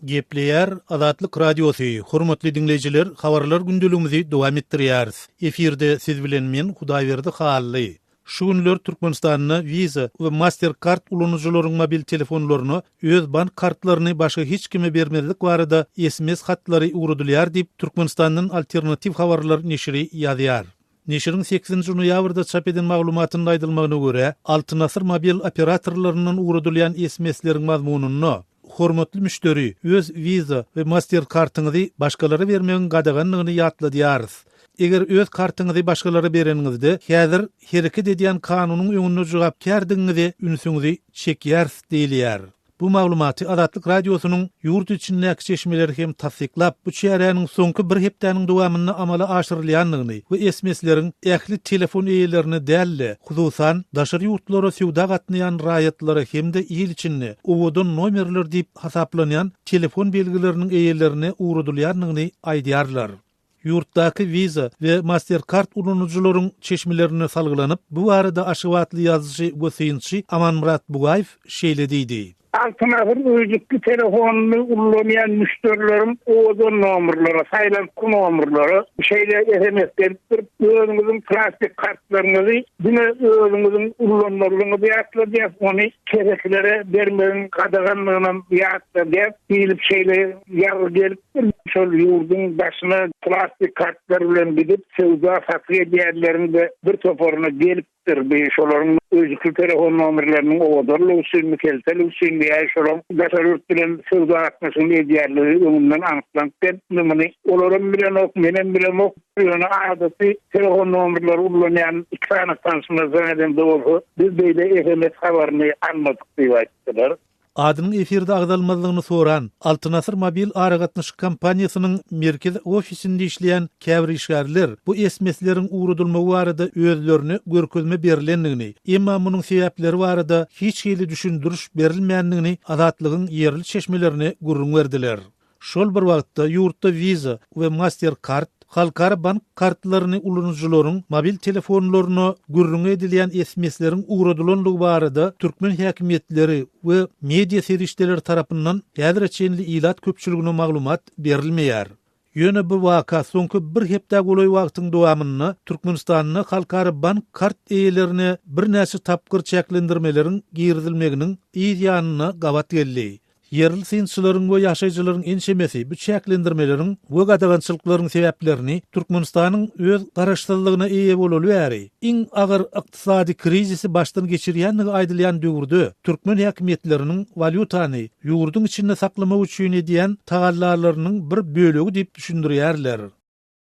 Gepleýär Azatlyk Radiosy, Hormatly diňleýjiler, habarlar gündeligimizi dowam etdirýäris. Efirde siz bilen men Hudaýberdi Hally. Şu günler Türkmenistanda Visa we Mastercard ulanyjylaryň mobil telefonlaryna öz bank kartlaryny başga hiç kime bermezlik barada sms hatlary ugradylýar diýip, Türkmenistandan Alternatiw habarlar neşiri ýazýar. Neşiriň sekizinji noýabrda çap eden maglumatynda aýdylmagyna görä, Altyn Asyr mobil operatorlaryndan ugradylýan SMS-leriň mazmunynda, Hormatly müşderi, öz Visa we Masterkartyňyzy başgalara bermegiň gadagandygyny ýatladýarys. Eger öz kartyňyzy başgalara bereniňizde, häzir hereket edýän kanunyň öňünde jogapkärdigiňize ünsüňizi çekýäris diýilýär. Bu maglumaty Azatlyk Radiosynyň ýurt içindäki çeşmeleri hem tassyklap, bu çäräniň soňky bir hepdäniň dowamynda amala aşyrylýandygyny we SMS-leriň ähli telefon eýelerine däl-de, hususan, daşary ýurtlara söwda gatnaýan raýatlara hem-de il içinde owadan nomerler diýip hasaplanýan telefon belgileriniň eýelerine ugradylýandygyny aýdýarlar. Ýurtdaky Visa we Mastercard ulanyjylaryň çeşmelerine salgylanyp, bu barada aşgabatly ýazyjy we synçy Amanmyrat Bugaýew şeýle diýdi. Altyn asyr öýjükli telefonyny ullanýan müşderileriň owadan nomerlere, saýlantgy nomerlere şeýle sms gelipdir, Özüňiziň plastik kartlaryňyzy diňe özüňiziň ullanmalydygyňyzy ýatladýas, ony kesekilere bermegiň gadaganlygynam ýatladýas diýlip şeýle ýazgy gelipdir. Şol ýurduň daşyna plastik kartlar bilen gidip, söwda-satyk edýänleriň-de bir toparyna gelipdir. Bi şolaryň öýjükli telefon nomerleriniň owadanlygy üçinmi, kelteligi üçinmi ýa şolaryň daşary ýurt bilen söwda gatnaşygyny edýänligi öňünden anyklanyp gelipmi, muny olaram bilenok, menem bilemok. Ýöne adaty telefon nomerleri ullanýan iki sany tanşyma jaň edemde bolsa, biz beýle sms habaryny almadyk diýip aýtdylar. Adynyň efirde agzalmazlygyny soran Altyn Asyr mobil aragatnaşyk kompaniýasynyň merkezi ofisinde işleýän käbir işgärler bu sms-leriň ugradylmagy barada özlerine görkezme berlendigini, emma munuň sebäpleri barada hiç hili düşündiriş berilmändigini Azatlygyň ýerli çeşmelerine gürrüň berdiler. Şol bir wagtda, ýurtda Visa we Mastercard halkara bank kartlaryny ulanyjylaryň mobil telefonlaryna gürrüňi edilýän SMS-leriň ugradylandygy barada türkmen häkimiýetleri we media serişdeleri tarapyndan häzire çenli ilat köpçüligine maglumat berilmeýär. Ýöne bu waka soňky bir hepdä golaý wagtyň dowamynda Türkmenistanda halkara bank kart eýelerine birnäçe tapgyr çäklendirmeleriň girizilmeginiň yz ýanyna gabat geldi. Ýerli synçylaryň we ýaşaýjylaryň ençemesi bu çäklendirmeleriň we gadagançylyklaryň sebäplerini Türkmenistanyň öz garaşsyzlygyna eýe bolaly bäri iň agyr ykdysady krizisi başdan geçirýändigi aýdylýan döwürde türkmen häkimiýetleriniň walýutany ýurduň içinde saklamak üçin edýän tagallalarynyň bir bölegi diýip düşündirýärler.